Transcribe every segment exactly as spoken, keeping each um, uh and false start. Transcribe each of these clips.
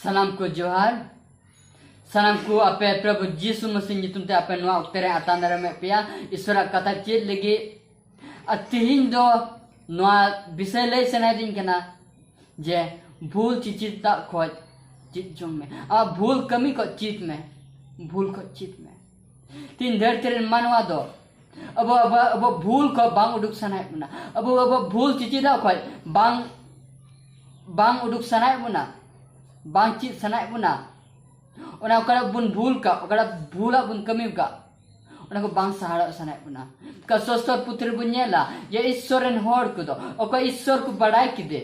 ᱥᱟᱱᱟᱢ ᱠᱚ ᱡᱚᱦᱟᱨ᱾ ᱥᱟᱱᱟᱢ ᱠᱚ ᱟᱯᱮ ᱯᱨᱚᱵᱷᱩ ᱡᱤᱥᱩ ᱢᱟᱥᱤ ᱧᱩᱛᱩᱢ ᱛᱮ ᱟᱯᱮ ᱱᱚᱣᱟ ᱚᱠᱛᱮ ᱨᱮ ᱟᱛᱟᱝ ᱫᱟᱨᱟᱢᱮᱫ ᱯᱮᱭᱟ ᱤᱥᱚᱨᱟᱜ ᱠᱟᱛᱷᱟ ᱪᱮᱫ ᱞᱟᱹᱜᱤᱫ᱾ ᱟᱨ ᱛᱤᱦᱤᱧ ᱫᱚ ᱱᱚᱣᱟ ᱵᱤᱥᱚᱭ ᱞᱟᱹᱭ ᱥᱟᱱᱟᱭᱮᱫᱤᱧ ᱠᱟᱱᱟ ᱡᱮ ᱵᱷᱩᱞ ᱪᱤᱪᱤᱫᱟᱜ ᱠᱷᱚᱡ ᱪᱮᱫ ᱡᱚᱝ ᱢᱮ᱾ ᱟᱢᱟᱜ ᱵᱷᱩᱞ ᱠᱟᱹᱢᱤ ᱠᱷᱚᱡ ᱪᱮᱫ ᱢᱮ, ᱵᱷᱩᱞ ᱠᱷᱚᱡ ᱪᱮᱫ ᱢᱮ᱾ ᱛᱤᱦᱤᱧ ᱫᱷᱟᱹᱨᱛᱤ ᱨᱮᱱ ᱢᱟᱱᱣᱟ ᱫᱚ ᱟᱵᱚ ᱟᱵᱚ ᱟᱵᱚ ᱵᱷᱩᱞ ᱠᱷᱚᱡ ᱵᱟᱝ ᱩᱰᱩᱠ ᱥᱟᱱᱟᱭᱮᱫ ᱵᱚᱱᱟ᱾ ᱟᱵᱚ ᱟᱵᱚ ᱵᱷᱩᱞ ᱪᱤᱪᱤᱫᱟᱜ ᱠᱷᱚᱡ ᱵᱟᱝ ᱵᱟᱝ ᱩᱰᱩᱠ ᱥᱟᱱᱟᱭᱮᱫ ᱵᱚᱱᱟ, ᱵᱟᱝ ᱪᱮᱫ ᱥᱟᱱᱟᱭᱮᱫ ᱵᱚᱱᱟ᱾ ᱚᱱᱟ ᱚᱠᱟᱴᱟᱜ ᱵᱚᱱ ᱵᱷᱩᱞ ᱠᱟᱜ, ᱚᱠᱟᱴᱟᱜ ᱵᱷᱩᱞᱟᱜ ᱵᱚᱱ ᱠᱟᱹᱢᱤ ᱠᱟᱜ, ᱚᱱᱟ ᱠᱚ ᱵᱟᱝ ᱥᱟᱦᱟᱲᱚᱜ ᱥᱟᱱᱟᱭᱮᱫ ᱵᱚᱱᱟ᱾ ᱚᱠᱟ ᱥᱚᱥᱛᱚᱨ ᱯᱩᱛᱷᱤ ᱨᱮᱵᱚᱱ ᱧᱮᱞᱟ ᱡᱮ ᱤᱥᱥᱚᱨ ᱨᱮᱱ ᱦᱚᱲ ᱠᱚᱫᱚ ᱚᱠᱚᱭ ᱤᱥᱥᱚᱨ ᱠᱚ ᱵᱟᱲᱟᱭ ᱠᱮᱫᱮ,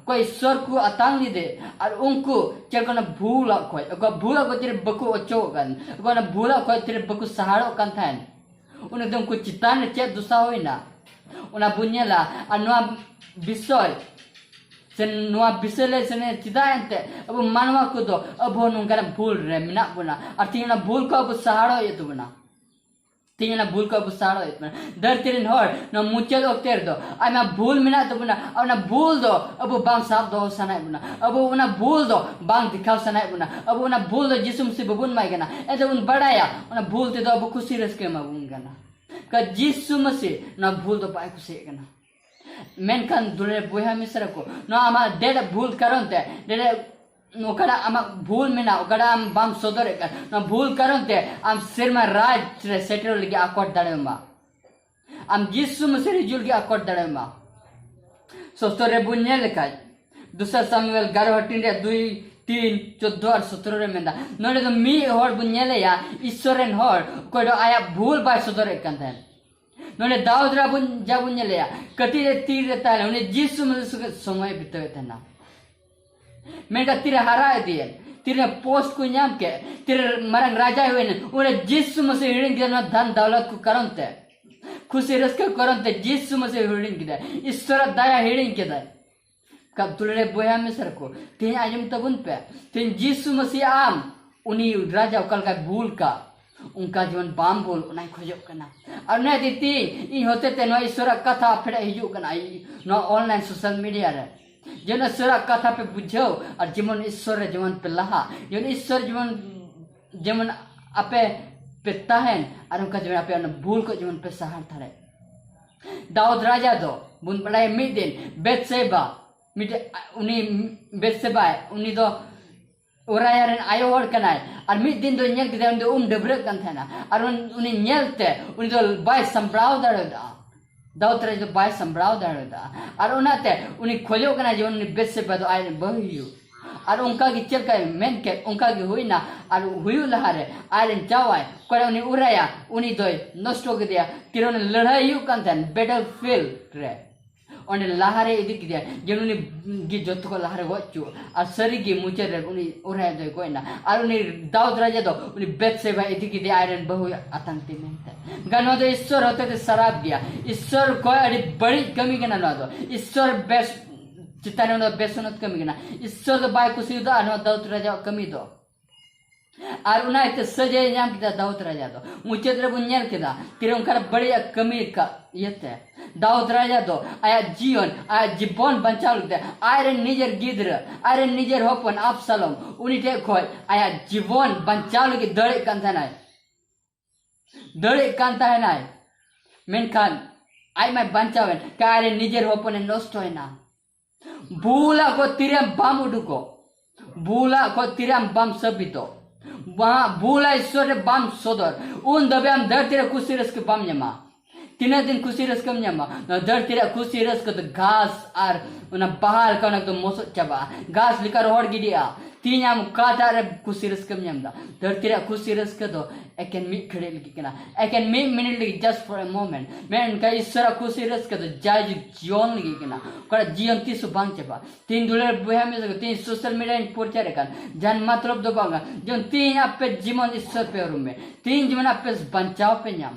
ᱚᱠᱚᱭ ᱤᱥᱥᱚᱨ ᱠᱚ ᱟᱛᱟᱝ ᱞᱮᱫᱮ, ᱟᱨ ᱩᱱᱠᱩ ᱪᱮᱫ ᱞᱮᱠᱟ ᱚᱱᱟ ᱵᱷᱩᱞᱟᱜ ᱠᱷᱚᱡ, ᱚᱠᱟ ᱵᱷᱩᱞᱟᱜ ᱠᱷᱚᱡ ᱛᱤᱨᱮ ᱵᱟᱠᱚ ᱚᱪᱚᱜ ᱠᱟᱱ, ᱚᱠᱟ ᱚᱱᱟ ᱵᱷᱩᱞᱟᱜ ᱠᱷᱚᱡ ᱛᱤᱨᱮ ᱵᱟᱠᱚ ᱥᱟᱦᱟᱲᱚᱜ ᱠᱟᱱ ᱛᱟᱦᱮᱸᱱ, ᱩᱱᱤ ᱫᱚ ᱩᱱᱠᱩ ᱪᱮᱛᱟᱱ ᱨᱮ ᱪᱮᱫ ᱫᱚᱥᱟ ᱦᱩᱭᱱᱟ, ᱚᱱᱟ ᱵᱚᱱ ᱧᱮᱞᱟ᱾ ᱟᱨ ᱱᱚᱣᱟ ᱵᱤᱥᱚᱭ ᱥᱮ ᱱᱚᱣᱟ ᱵᱤᱥᱚᱭ ᱞᱮ ᱥᱮ ᱪᱮᱫᱟᱜ ᱮᱱᱛᱮ ᱟᱵᱚ ᱢᱟᱱᱣᱟ ᱠᱚᱫᱚ ᱟᱵᱚ ᱱᱚᱝᱠᱟᱱᱟᱜ ᱵᱷᱩᱞ ᱨᱮ ᱢᱮᱱᱟᱜ ᱵᱚᱱᱟ, ᱟᱨ ᱛᱮᱦᱮᱧ ᱚᱱᱟ ᱵᱷᱩᱞ ᱠᱚ ᱟᱵᱚ ᱥᱟᱦᱟᱲᱚᱜ ᱦᱩᱭᱩᱜ ᱛᱟᱵᱚᱱᱟ᱾ ᱛᱮᱦᱮᱧ ᱚᱱᱟ ᱵᱷᱩᱞ ᱠᱚ ᱟᱵᱚ ᱥᱟᱦᱟᱲᱚᱜ ᱦᱩᱭᱩᱜ ᱛᱟᱵᱚᱱᱟ᱾ ᱫᱷᱟᱹᱨᱛᱤ ᱨᱮᱱ ᱦᱚᱲ ᱱᱚᱣᱟ ᱢᱩᱪᱟᱹᱫ ᱚᱠᱛᱮ ᱨᱮᱫᱚ ᱟᱭᱢᱟ ᱵᱷᱩᱞ ᱢᱮᱱᱟᱜ ᱛᱟᱵᱚᱱᱟ, ᱟᱨ ᱚᱱᱟ ᱵᱷᱩᱞ ᱫᱚ ᱟᱵᱚ ᱵᱟᱝ ᱥᱟᱵ ᱫᱚᱦᱚ ᱥᱟᱱᱟᱭᱮᱫ ᱵᱚᱱᱟ, ᱟᱵᱚ ᱚᱱᱟ ᱵᱷᱩᱞ ᱫᱚ ᱵᱟᱝ ᱫᱮᱠᱷᱟᱣ ᱥᱟᱱᱟᱭᱮᱫ ᱵᱚᱱᱟ, ᱟᱵᱚ ᱚᱱᱟ ᱵᱷᱩᱞ ᱫᱚ ᱡᱤᱥᱩ ᱢᱟᱹᱥᱤ ᱵᱟᱵᱚᱱ ᱮᱢᱟᱭ ᱠᱟᱱᱟ᱾ ᱮᱱᱛᱮ ᱵᱚᱱ ᱵᱟᱲᱟᱭᱟ ᱚᱱᱟ ᱵᱷᱩᱞ ᱛᱮᱫᱚ ᱟᱵᱚ ᱠᱩᱥᱤ ᱨᱟᱹᱥᱠᱟᱹ ᱮᱢᱟ ᱵᱚᱱ ᱠᱟᱱᱟ᱾ ᱠᱟ ᱡᱤᱥᱩ ᱢᱟᱹᱥᱤ ᱱᱚᱣᱟ ᱵᱷᱩᱞ ᱫᱚ ᱵᱟᱭ ᱠᱩᱥᱤᱭᱟᱜ ᱠᱟᱱᱟ᱾ ᱢᱮᱱᱠᱷᱟᱱ ᱫᱩᱞᱟᱹᱲ ᱵᱚᱭᱦᱟ ᱢᱤᱥᱨᱟ ᱠᱚ, ᱱᱚᱣᱟ ᱟᱢᱟᱜ ᱰᱮᱲ ᱵᱷᱩᱞ ᱠᱟᱨᱚᱱ ᱛᱮ, ᱰᱮᱲ ᱚᱠᱟᱴᱟᱜ ᱟᱢᱟᱜ ᱵᱷᱩᱞ ᱢᱮᱱᱟᱜ, ᱚᱠᱟᱴᱟᱜ ᱟᱢ ᱵᱟᱢ ᱥᱚᱫᱚᱨᱮᱫ ᱠᱟᱱ, ᱱᱚᱣᱟ ᱵᱷᱩᱞ ᱠᱟᱨᱚᱱ ᱛᱮ ᱟᱢ ᱥᱮᱨᱢᱟ ᱨᱟᱡᱽ ᱨᱮ ᱥᱮᱴᱮᱨ ᱞᱟᱹᱜᱤᱫ ᱟᱠᱚᱴ ᱫᱟᱲᱮᱭᱟᱢᱟ᱾ ᱟᱢ ᱡᱤᱥᱩ ᱢᱟᱹᱥᱤ ᱦᱤᱡᱩᱜ ᱞᱟᱹᱜᱤᱫ ᱟᱠᱚᱴ ᱫᱟᱲᱮᱭᱟᱢᱟ᱾ ᱥᱚᱥᱛᱚᱨ ᱨᱮ ᱵᱚᱱ ᱧᱮᱞ ᱞᱮᱠᱷᱟᱡ, ᱫᱩᱥᱟᱨ ᱥᱟᱢᱩᱭᱮᱞ ᱜᱟᱨᱚ ᱦᱟᱹᱴᱤᱧ ᱨᱮ ᱫᱩᱭ, ᱛᱤᱱ, ᱪᱳᱫᱽᱫᱳ ᱟᱨ ᱥᱚᱛᱨᱚ ᱨᱮ ᱢᱮᱱᱫᱟ, ᱱᱚᱰᱮ ᱫᱚ ᱢᱤᱫ ᱦᱚᱲ ᱵᱚᱱ ᱧᱮᱞᱮᱭᱟ, ᱤᱥᱥᱚᱨ ᱨᱮᱱ ᱦᱚᱲ, ᱚᱠᱚᱭ ᱫᱚ ᱟᱭᱟᱜ ᱵᱷᱩᱞ ᱵᱟᱭ ᱥᱚᱫᱚᱨᱮᱫ ᱠᱟᱱ ᱛᱟᱦᱮᱸᱱ᱾ ᱱᱚᱰᱮ ᱫᱟᱣᱩᱫ ᱨᱮ ᱵᱚᱱ, ᱡᱟ ᱵᱚᱱ ᱧᱮᱞᱮᱭᱟ, ᱠᱟᱹᱴᱤᱡ ᱨᱮ ᱛᱤᱨ ᱨᱮ ᱛᱟᱦᱮᱸ ᱞᱮᱱᱟ, ᱩᱱᱤ ᱡᱤᱥᱩ ᱢᱟᱹᱥᱤ ᱥᱚᱸᱜᱮ ᱥᱚᱢᱚᱭ ᱵᱤᱛᱟᱹᱣᱮᱫ ᱛᱟᱦᱮᱱᱟ᱾ ᱢᱮᱱᱠᱷᱟᱱ ᱛᱤᱨᱮ ᱦᱟᱨᱟ ᱤᱫᱤᱭᱮᱱ, ᱛᱤᱨᱮ ᱯᱳᱥᱴ ᱠᱚ ᱧᱟᱢ ᱠᱮᱫ, ᱛᱤᱨᱮ ᱢᱟᱨᱟᱝ ᱨᱟᱡᱟᱭ ᱦᱩᱭᱮᱱ, ᱩᱱᱤ ᱡᱤᱥᱩ ᱢᱟᱹᱥᱤ ᱦᱤᱲᱤᱧ ᱠᱮᱫᱟ᱾ ᱱᱚᱣᱟ ᱫᱷᱟᱱ ᱫᱟᱣᱞᱟᱛ ᱠᱚ ᱠᱟᱨᱚᱱ ᱛᱮ, ᱠᱷᱩᱥᱤ ᱨᱟᱹᱥᱠᱟᱹ ᱠᱚ ᱠᱟᱨᱚᱱ ᱛᱮ ᱡᱤᱥᱩ ᱢᱟᱹᱥᱤ ᱦᱤᱲᱤᱧ ᱠᱮᱫᱟᱭ, ᱤᱥᱥᱚᱨᱟᱜ ᱫᱟᱭᱟ ᱦᱤᱲᱤᱧ ᱠᱮᱫᱟᱭ᱾ ᱠᱟ ᱫᱩᱞᱟᱹᱲᱤᱭᱟᱹ ᱵᱚᱭᱦᱟ ᱢᱤᱥᱨᱟ ᱠᱚ, ᱛᱮᱦᱮᱧ ᱟᱸᱡᱚᱢ ᱛᱟᱵᱚᱱ ᱯᱮ, ᱛᱮᱦᱮᱧ ᱡᱤᱥᱩ ᱢᱟᱹᱥᱤ ᱟᱢ ᱩᱱᱤ ᱨᱟᱡᱟ ᱚᱠᱟ ᱞᱮᱠᱟᱭ ᱵᱷᱩᱞ ᱠᱟᱜ, ᱚᱱᱠᱟ ᱡᱮᱢᱚᱱ ᱵᱟᱢ ᱵᱷᱩᱞ, ᱚᱱᱟᱭ ᱠᱷᱚᱡᱚᱜ ᱠᱟᱱᱟ᱾ ᱟᱨ ᱚᱱᱟ ᱤᱫᱤ ᱛᱮ ᱤᱧ ᱦᱚᱛᱮ ᱛᱮ ᱱᱚᱣᱟ ᱤᱥᱥᱚᱨᱟᱜ ᱠᱟᱛᱷᱟ ᱟᱯᱮ ᱴᱷᱮᱱ ᱦᱤᱡᱩᱜ ᱠᱟᱱᱟ, ᱤᱧ ᱱᱚᱣᱟ ᱚᱱᱞᱟᱭᱤᱱ ᱥᱳᱥᱟᱞ ᱢᱤᱰᱤᱭᱟ ᱨᱮ᱾ ᱡᱮᱢᱚᱱ ᱤᱥᱚᱨᱟᱜ ᱠᱟᱛᱷᱟ ᱯᱮ ᱵᱩᱡᱷᱟᱹᱣ ᱟᱨ ᱡᱮᱢᱚᱱ ᱤᱥᱚᱨ ᱨᱮ ᱡᱮᱢᱚᱱ ᱯᱮ ᱞᱟᱦᱟ, ᱡᱮᱢᱚᱱ ᱤᱥᱚᱨ ᱡᱮᱢᱚᱱ ᱡᱮᱢᱚᱱ ᱟᱯᱮ ᱯᱮ ᱛᱟᱦᱮᱱ ᱟᱨ ᱚᱱᱠᱟ ᱡᱮᱢᱚᱱ ᱟᱯᱮ ᱚᱱᱟ ᱵᱷᱩᱞ ᱠᱷᱚᱱ ᱡᱮᱢᱚᱱ ᱯᱮ ᱥᱟᱦᱟ ᱫᱟᱲᱮ᱾ ᱫᱟᱣᱩᱫ ᱨᱟᱡᱟ ᱫᱚ ᱵᱚᱱ ᱵᱟᱲᱟᱭᱟ ᱢᱤᱫ ᱫᱤᱱ ᱵᱮᱛᱥᱮᱵᱟ, ᱢᱤᱫᱴᱮᱡ ᱩᱱᱤ ᱵᱮᱛᱥᱮᱵᱟ ᱩᱱᱤ ᱫᱚ ᱩᱨᱟᱭᱟ ᱨᱮᱱ ᱟᱭᱳ ᱦᱚᱲ ᱠᱟᱱᱟᱭ᱾ ᱟᱨ ᱢᱤᱫ ᱫᱤᱱ ᱫᱚᱭ ᱧᱮᱞ ᱠᱮᱫᱮᱭᱟ, ᱩᱱᱤ ᱫᱚ ᱩᱢ ᱰᱟᱹᱵᱽᱨᱟᱹᱜ ᱠᱟᱱ ᱛᱟᱦᱮᱱᱟ᱾ ᱟᱨ ᱩᱱ- ᱩᱱᱤ ᱧᱮᱞ ᱛᱮ ᱩᱱᱤ ᱫᱚ ᱵᱟᱭ ᱥᱟᱢᱵᱲᱟᱣ ᱫᱟᱲᱮᱭᱟᱫᱟ᱾ ᱫᱟᱣᱩᱫ ᱨᱟᱡᱟ ᱫᱚ ᱵᱟᱭ ᱥᱟᱢᱵᱲᱟᱣ ᱫᱟᱲᱮᱭᱟᱫᱟ᱾ ᱟᱨ ᱚᱱᱟᱛᱮ ᱩᱱᱤ ᱠᱷᱚᱡᱚᱜ ᱠᱟᱱᱟᱭ ᱡᱮᱢᱚᱱ ᱩᱱᱤ ᱵᱮᱛᱥᱮᱵᱟ ᱫᱚ ᱟᱡ ᱨᱮᱱ ᱵᱟᱹᱦᱩ ᱦᱩᱭᱩᱜ᱾ ᱟᱨ ᱚᱱᱠᱟ ᱜᱮ ᱪᱮᱫ ᱞᱮᱠᱟᱭ ᱢᱮᱱ ᱠᱮᱫ, ᱚᱱᱠᱟ ᱜᱮ ᱦᱩᱭᱱᱟ᱾ ᱟᱨ ᱦᱩᱭᱩᱜ ᱞᱟᱦᱟᱨᱮ ᱟᱡ ᱨᱮᱱ ᱡᱟᱶᱟᱭ ᱚᱠᱚᱭ ᱩᱱᱤ ᱩᱨᱟᱭᱟ, ᱩᱱᱤ ᱫᱚᱭ ᱱᱚᱥᱴᱚ ᱠᱮᱫᱮᱭᱟ᱾ ᱛᱤᱨᱮ ᱚᱱᱮ ᱞᱟᱹᱲᱦᱟᱹᱭ ᱦᱩᱭᱩᱜ ᱠᱟᱱ ᱛᱟᱦᱮᱱ ᱵᱮᱴᱞ ᱯᱷᱤᱞᱰ ᱨᱮ, ᱚᱸᱰᱮ ᱞᱟᱦᱟᱨᱮ ᱤᱫᱤ ᱠᱮᱫᱮᱭᱟ, ᱡᱮ ᱩᱱᱤ ᱜᱮ ᱡᱚᱛᱚ ᱠᱷᱚᱱ ᱞᱟᱦᱟᱨᱮ ᱜᱚᱡ ᱦᱚᱪᱚ᱾ ᱟᱨ ᱥᱟᱹᱨᱤ ᱜᱮ ᱢᱩᱪᱟᱹᱫ ᱨᱮ ᱩᱱᱤ ᱩᱨᱟᱭᱟ ᱫᱚᱭ ᱜᱚᱡ ᱮᱱᱟ᱾ ᱟᱨ ᱩᱱᱤ ᱫᱟᱣᱩᱫ ᱨᱟᱡᱟ ᱫᱚ ᱩᱱᱤ ᱵᱮᱛᱥᱮᱵᱟ ᱤᱫᱤ ᱠᱮᱫᱮᱭᱟ ᱟᱡ ᱨᱮᱱ ᱵᱟᱹᱦᱩ ᱟᱛᱟᱝ ᱛᱮ ᱢᱮᱱᱛᱮ᱾ ᱜᱟ ᱱᱚᱣᱟ ᱫᱚ ᱤᱥᱥᱚᱨ ᱦᱚᱛᱮᱛᱮ ᱥᱟᱨᱟᱯ ᱜᱮᱭᱟ᱾ ᱤᱥᱥᱚᱨ ᱠᱷᱚᱱ ᱟᱹᱰᱤ ᱵᱟᱹᱲᱤᱡ ᱠᱟᱹᱢᱤ ᱠᱟᱱᱟ ᱱᱚᱣᱟ ᱫᱚ᱾ ᱤᱥᱥᱚᱨ ᱵᱮᱥ ᱪᱮᱛᱟᱱ ᱨᱮ ᱱᱚᱣᱟ ᱫᱚ ᱵᱮᱥᱚᱱᱚᱛ ᱠᱟᱹᱢᱤ ᱠᱟᱱᱟ᱾ ᱤᱥᱥᱚᱨ ᱫᱚ ᱵᱟᱭ ᱠᱩᱥᱤᱭᱟᱫᱟ ᱟᱨ ᱱᱚᱣᱟ ᱫᱟᱣᱩᱫ ᱨᱟᱡᱟᱣᱟᱜ ᱠᱟᱹᱢᱤ ᱫᱚ᱾ ᱟᱨ ᱚᱱᱟ ᱤᱭᱟᱹᱛᱮ ᱥᱟᱹᱡᱟᱹᱭ ᱧᱟᱢ ᱠᱮᱫᱟ ᱫᱟᱣᱩᱫ ᱨᱟᱡᱟ ᱫᱚ᱾ ᱢᱩᱪᱟᱹᱫ ᱨᱮᱵᱚᱱ ᱧᱮᱞ ᱠᱮᱫᱟ ᱛᱤᱨᱮ ᱚᱱᱠᱟᱱᱟᱜ ᱵᱟᱹᱲᱤᱡᱟᱜ ᱠᱟᱹᱢᱤ ᱠᱟᱜ ᱤᱭᱟᱹᱛᱮ ᱫᱟᱣᱩᱫ ᱨᱟᱡᱟ ᱫᱚ ᱟᱭᱟᱜ ᱡᱤᱭᱚᱱ, ᱟᱭᱟᱜ ᱡᱤᱵᱚᱱ ᱵᱟᱧᱪᱟᱣ ᱞᱟᱹᱜᱤᱫ ᱛᱮ ᱟᱡᱨᱮᱱ ᱱᱤᱡᱮᱨ ᱜᱤᱫᱽᱨᱟᱹ, ᱟᱡᱨᱮᱱ ᱱᱤᱡᱮᱨ ᱦᱚᱯᱚᱱ ᱟᱵᱥᱟᱞᱚᱢ ᱩᱱᱤ ᱴᱷᱮᱡ ᱠᱷᱚᱡ ᱟᱭᱟᱜ ᱡᱤᱵᱚᱱ ᱵᱟᱧᱪᱟᱣ ᱞᱟᱹᱜᱤᱫ ᱫᱟᱹᱲᱮᱫ ᱠᱟᱱ ᱛᱟᱦᱮᱱᱟᱭ, ᱫᱟᱹᱲᱮᱫ ᱠᱟᱱ ᱛᱟᱦᱮᱱᱟᱭ᱾ ᱢᱮᱱᱠᱷᱟᱱ ᱟᱡ ᱢᱟᱭ ᱵᱟᱧᱪᱟᱣᱮᱱ, ᱠᱟ ᱟᱡᱨᱮᱱ ᱱᱤᱡᱮᱨ ᱦᱚᱯᱚᱱᱮ ᱱᱚᱥᱴᱚᱭᱮᱱᱟ᱾ ᱵᱷᱩᱞᱟᱜ ᱠᱚ ᱛᱤᱨᱮᱢ ᱵᱟᱢ ᱩᱰᱩᱠᱚᱜ, ᱵᱷᱩᱞᱟᱜ ᱠᱚ ᱛᱤᱨᱮᱢ ᱵᱟᱢ ᱥᱟᱹᱵᱤᱛᱚᱜ, ᱵᱟ- ᱵᱷᱩᱞᱟᱜ ᱤᱥᱥᱚᱨ ᱨᱮ ᱵᱟᱢ ᱥᱚᱫᱚᱨ, ᱩᱱ ᱫᱷᱟᱹᱵᱤᱡ ᱟᱢ ᱫᱷᱟᱹᱨᱛᱤ ᱨᱮ ᱠᱩᱥᱤ ᱨᱟᱹᱥᱠᱟᱹ ᱵᱟᱢ ᱧᱟᱢᱟ᱾ ᱛᱤᱱᱟᱹᱜ ᱫᱤᱱ ᱠᱩᱥᱤ ᱨᱟᱹᱥᱠᱟᱹᱢ ᱧᱟᱢᱟ? ᱱᱚᱣᱟ ᱫᱷᱟᱹᱨᱛᱤ ᱨᱮᱭᱟᱜ ᱠᱩᱥᱤ ᱨᱟᱹᱥᱠᱟᱹ ᱫᱚ ᱜᱷᱟᱥ ᱟᱨ ᱚᱱᱟ ᱵᱟᱦᱟ ᱞᱮᱠᱟ ᱚᱱᱟ ᱫᱚ ᱢᱚᱥᱚᱡ ᱪᱟᱵᱟᱜᱼᱟ, ᱜᱷᱟᱥ ᱞᱮᱠᱟ ᱨᱚᱦᱚᱲ ᱜᱤᱰᱤᱜᱼᱟ᱾ ᱛᱤᱦᱤᱧ ᱟᱢ ᱚᱠᱟᱴᱟᱜ ᱨᱮ ᱠᱩᱥᱤ ᱨᱟᱹᱥᱠᱟᱹᱢ ᱧᱟᱢ ᱮᱫᱟ? ᱫᱷᱟᱹᱨᱛᱤ ᱨᱮᱭᱟᱜ ᱠᱩᱥᱤ ᱨᱟᱹᱥᱠᱟᱹ ᱫᱚ ᱮᱠᱮᱱ ᱢᱤᱫ ᱜᱷᱟᱹᱲᱤᱡ ᱞᱟᱹᱜᱤᱫ ᱠᱟᱱᱟ, ᱮᱠᱮᱱ ᱢᱤᱫ ᱢᱤᱱᱤᱴ ᱞᱟᱹᱜᱤᱫ, just for a moment᱾ ᱢᱮᱱᱠᱷᱟᱱ ᱤᱥᱥᱚᱨᱟᱜ ᱠᱩᱥᱤ ᱨᱟᱹᱥᱠᱟᱹ ᱫᱚ ᱡᱟᱭ ᱡᱩᱜᱽ ᱡᱤᱭᱚᱱ ᱞᱟᱹᱜᱤᱫ ᱠᱟᱱᱟ, ᱚᱠᱟᱴᱟᱜ ᱡᱤᱭᱚᱱ ᱛᱤᱥ ᱦᱚᱸ ᱵᱟᱝ ᱪᱟᱵᱟᱜᱼᱟ᱾ ᱛᱤᱦᱤᱧ ᱫᱩᱞᱟᱹᱲ ᱵᱚᱭᱦᱟ ᱢᱤᱥᱮ ᱠᱚ, ᱛᱤᱦᱤᱧ ᱥᱳᱥᱟᱞ ᱢᱤᱰᱤᱭᱟᱧ ᱯᱨᱚᱪᱟᱨᱮᱫ ᱠᱟᱱ ᱡᱟᱦᱟᱱ ᱢᱚᱛᱞᱚᱵ ᱫᱚ ᱵᱟᱝᱟ᱾ ᱡᱮᱢᱚᱱ ᱛᱤᱦᱤᱧ ᱟᱯᱮ ᱡᱮᱢᱚᱱ ᱤᱥᱥᱚᱨ ᱯᱮ ᱩᱨᱩᱢ ᱢᱮ, ᱛᱤᱦᱤᱧ ᱡᱮᱢᱚᱱ ᱟᱯᱮ ᱵᱟᱧᱪᱟᱣ ᱯᱮ ᱧᱟᱢ,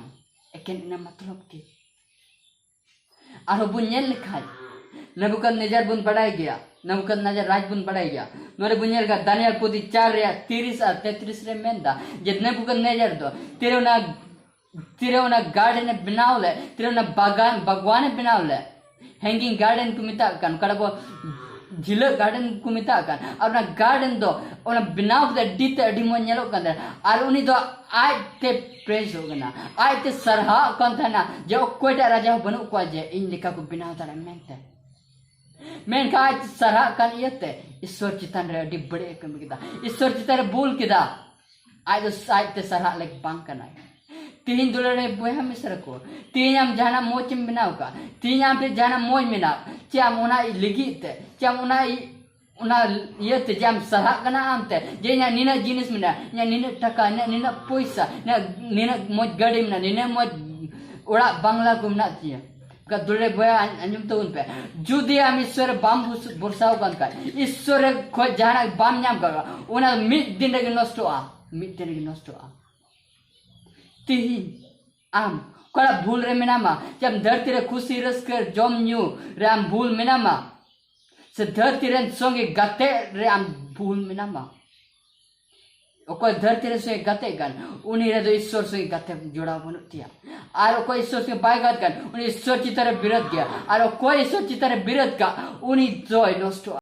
ᱮᱠᱮᱱ ᱤᱱᱟᱹ ᱢᱚᱛᱞᱚᱵ ᱜᱮ᱾ ᱟᱨᱦᱚᱸ ᱵᱚᱱ ᱧᱮᱞ ᱞᱮᱠᱷᱟᱡ ᱱᱮᱵᱩᱠᱟᱫᱱᱮᱡᱟᱨ ᱵᱚᱱ ᱵᱟᱲᱟᱭ ᱜᱮᱭᱟ, ᱱᱮᱵᱩᱠᱟᱫᱱᱮᱡᱟᱨ ᱨᱟᱡᱽ ᱵᱚᱱ ᱵᱟᱲᱟᱭ ᱜᱮᱭᱟ᱾ ᱱᱚᱰᱮ ᱵᱚᱱ ᱧᱮᱞ ᱠᱟᱜ ᱫᱟᱱᱤᱭᱮᱞ ᱯᱩᱛᱷᱤ ᱪᱟᱨ ᱨᱮᱭᱟᱜ ᱛᱤᱨᱤᱥ ᱟᱨ ᱛᱮᱛᱨᱤᱥ ᱨᱮ ᱢᱮᱱᱫᱟ ᱡᱮ ᱱᱮᱵᱩᱠᱟᱫᱱᱮᱡᱟᱨ ᱫᱚ ᱛᱤᱨᱮ ᱚᱱᱟ ᱛᱤᱨᱮ ᱚᱱᱟ ᱜᱟᱨᱰᱮᱱ ᱮ ᱵᱮᱱᱟᱣ ᱞᱮᱫ, ᱛᱤᱨᱮ ᱚᱱᱟ ᱵᱟᱜᱟᱱ ᱵᱟᱜᱣᱟᱱ ᱮ ᱵᱮᱱᱟᱣ ᱞᱮᱫ, ᱦᱮᱝᱜᱤᱝ ᱜᱟᱨᱰᱮᱱ ᱠᱚ ᱢᱮᱛᱟᱜ ᱠᱟᱱ, ᱚᱠᱟᱴᱟᱜ ᱵᱚ ᱡᱷᱤᱞᱟᱹ ᱜᱟᱨᱰᱮᱱ ᱠᱚ ᱢᱮᱛᱟᱜ ᱠᱟᱱ, ᱟᱨ ᱚᱱᱟ ᱜᱟᱨᱰᱮᱱ ᱫᱚ ᱚᱱᱟ ᱵᱮᱱᱟᱣ ᱠᱮᱫᱟ, ᱟᱹᱰᱤ ᱛᱮ ᱟᱹᱰᱤ ᱢᱚᱡᱽ ᱧᱮᱞᱚᱜ ᱠᱟᱱ ᱛᱟᱦᱮᱱᱟ᱾ ᱟᱨ ᱩᱱᱤ ᱫᱚ ᱟᱡ ᱛᱮ ᱯᱨᱮᱥᱚᱜ ᱠᱟᱱᱟ, ᱟᱡ ᱛᱮ ᱥᱟᱨᱦᱟᱣ ᱠᱟᱱ ᱛᱟᱦᱮᱱᱟ ᱡᱮ ᱚᱠᱚᱭᱴᱟᱜ ᱨᱟᱡᱟ ᱦᱚᱸ ᱵᱟᱹᱱᱩᱜ ᱠᱚᱣᱟ ᱡᱮ ᱤᱧ ᱞᱮᱠᱟ ᱠᱚ ᱵᱮᱱᱟᱣ ᱫᱟᱲᱮᱭᱟᱜᱼᱟ ᱢᱮᱱᱛᱮ᱾ ᱢᱮᱱᱠᱷᱟᱱ ᱟᱡ ᱥᱟᱨᱦᱟᱜ ᱠᱟᱱ ᱤᱭᱟᱹᱛᱮ ᱤᱥᱥᱚᱨ ᱪᱮᱛᱟᱱ ᱨᱮ ᱟᱹᱰᱤ ᱵᱟᱹᱲᱤᱡ ᱮ ᱠᱟᱹᱢᱤ ᱠᱮᱫᱟ, ᱤᱥᱥᱚᱨ ᱪᱮᱛᱟᱱ ᱨᱮ ᱵᱷᱩᱞ ᱠᱮᱫᱟ᱾ ᱟᱡ ᱫᱚ ᱟᱡ ᱛᱮ ᱥᱟᱨᱦᱟᱜ ᱞᱮᱠ ᱵᱟᱝ ᱠᱟᱱᱟᱭ᱾ ᱛᱤᱦᱤᱧ ᱫᱩᱞᱟᱹᱲ ᱨᱮ ᱵᱚᱭᱦᱟ ᱢᱤᱥᱨᱟ ᱠᱚ, ᱛᱤᱦᱤᱧ ᱟᱢ ᱡᱟᱦᱟᱱᱟᱜ ᱢᱚᱡᱽ ᱮᱢ ᱵᱮᱱᱟᱣ ᱠᱟᱜ, ᱛᱤᱦᱤᱧ ᱟᱢ ᱴᱷᱮᱱ ᱡᱟᱦᱟᱱᱟᱜ ᱢᱚᱡᱽ ᱢᱮᱱᱟᱜ, ᱪᱮ ᱟᱢ ᱚᱱᱟ ᱞᱟᱹᱜᱤᱫ ᱛᱮ, ᱪᱮ ᱟᱢ ᱚᱱᱟ ᱤ- ᱚᱱᱟ ᱤᱭᱟᱹᱛᱮ ᱡᱮ ᱟᱢ ᱥᱟᱨᱦᱟᱜ ᱠᱟᱱᱟ ᱟᱢᱛᱮ, ᱡᱮ ᱤᱧᱟᱹᱜ ᱱᱤᱱᱟᱹᱜ ᱡᱤᱱᱤᱥ ᱢᱮᱱᱟᱜᱼᱟ, ᱤᱧᱟᱹᱜ ᱱᱤᱱᱟᱹᱜ ᱴᱟᱠᱟ, ᱤᱧᱟᱹᱜ ᱱᱤᱱᱟᱹᱜ ᱯᱚᱭᱥᱟ, ᱤᱧᱟᱹᱜ ᱱᱤᱱᱟᱹᱜ ᱢᱚᱡᱽ ᱜᱟᱹᱰᱤ ᱢᱮᱱᱟᱜᱼᱟ, ᱱᱤᱱᱟᱹᱜ ᱢᱚᱡᱽ ᱚᱲᱟᱜ ᱵᱟᱝᱞᱟ ᱠᱚ ᱢᱮᱱᱟᱜ ᱛᱤᱧᱟᱹ᱾ ᱚᱱᱠᱟ ᱫᱩᱞᱟᱹᱲ ᱵᱚᱭᱦᱟ, ᱟᱸᱡ- ᱟᱸᱡᱚᱢ ᱛᱟᱵᱚᱱ ᱯᱮ, ᱡᱩᱫᱤ ᱟᱢ ᱤᱥᱥᱚᱨ ᱨᱮ ᱵᱟᱢ ᱵᱷᱩᱥ- ᱵᱷᱚᱨᱥᱟᱣ ᱠᱟᱱ ᱠᱷᱟᱡ, ᱤᱥᱥᱚᱨ ᱨᱮ ᱠᱷᱚᱡ ᱡᱟᱦᱟᱱᱟᱜ ᱵᱟᱢ ᱧᱟᱢ ᱠᱟᱜᱼᱟ, ᱚᱱᱟ ᱢᱤᱫ ᱫᱤᱱ ᱨᱮᱜᱮ ᱱᱚᱥᱴᱚᱜᱼᱟ, ᱢᱤᱫ ᱫᱤᱱ ᱨᱮᱜᱮ ᱱᱚᱥᱴᱚᱜᱼᱟ᱾ ᱛᱤᱦᱤᱧ ᱟᱢ ᱚᱠᱟᱴᱟᱜ ᱵᱷᱩᱞ ᱨᱮ ᱢᱮᱱᱟᱢᱟ, ᱡᱮ ᱟᱢ ᱫᱷᱟᱹᱨᱛᱤ ᱨᱮ ᱠᱷᱩᱥᱤ ᱨᱟᱹᱥᱠᱟᱹ ᱡᱚᱢ ᱧᱩ ᱨᱮ ᱟᱢ ᱵᱷᱩᱞ ᱢᱮᱱᱟᱢᱟ, ᱥᱮ ᱫᱷᱟᱹᱨᱛᱤ ᱨᱮᱱ ᱥᱚᱸᱜᱮ ᱜᱟᱛᱮ ᱨᱮ ᱟᱢ ᱵᱷᱩᱞ ᱢᱮᱱᱟᱢᱟ? ᱚᱠᱚᱭ ᱫᱷᱟᱹᱨᱛᱤ ᱨᱮ ᱥᱚᱸᱜᱮ ᱜᱟᱛᱮᱜ ᱠᱟᱱ, ᱩᱱᱤ ᱨᱮᱫᱚ ᱤᱥᱥᱚᱨ ᱥᱚᱸᱜᱮ ᱜᱟᱛᱮ ᱡᱚᱲᱟᱣ ᱵᱟᱹᱱᱩᱜ ᱛᱟᱭᱟ᱾ ᱟᱨ ᱚᱠᱚᱭ ᱤᱥᱥᱚᱨ ᱥᱚᱸᱜᱮ ᱵᱟᱭ ᱜᱟᱛᱮ ᱠᱟᱱ, ᱩᱱᱤ ᱤᱥᱥᱚᱨ ᱪᱮᱛᱟᱱ ᱨᱮ ᱵᱤᱨᱳᱫ ᱜᱮᱭᱟ᱾ ᱟᱨ ᱚᱠᱚᱭ ᱤᱥᱥᱚᱨ ᱪᱮᱛᱟᱱ ᱨᱮ ᱵᱤᱨᱳᱫ ᱠᱟᱜ, ᱩᱱᱤ ᱫᱚᱭ ᱱᱚᱥᱴᱚᱜᱼᱟ᱾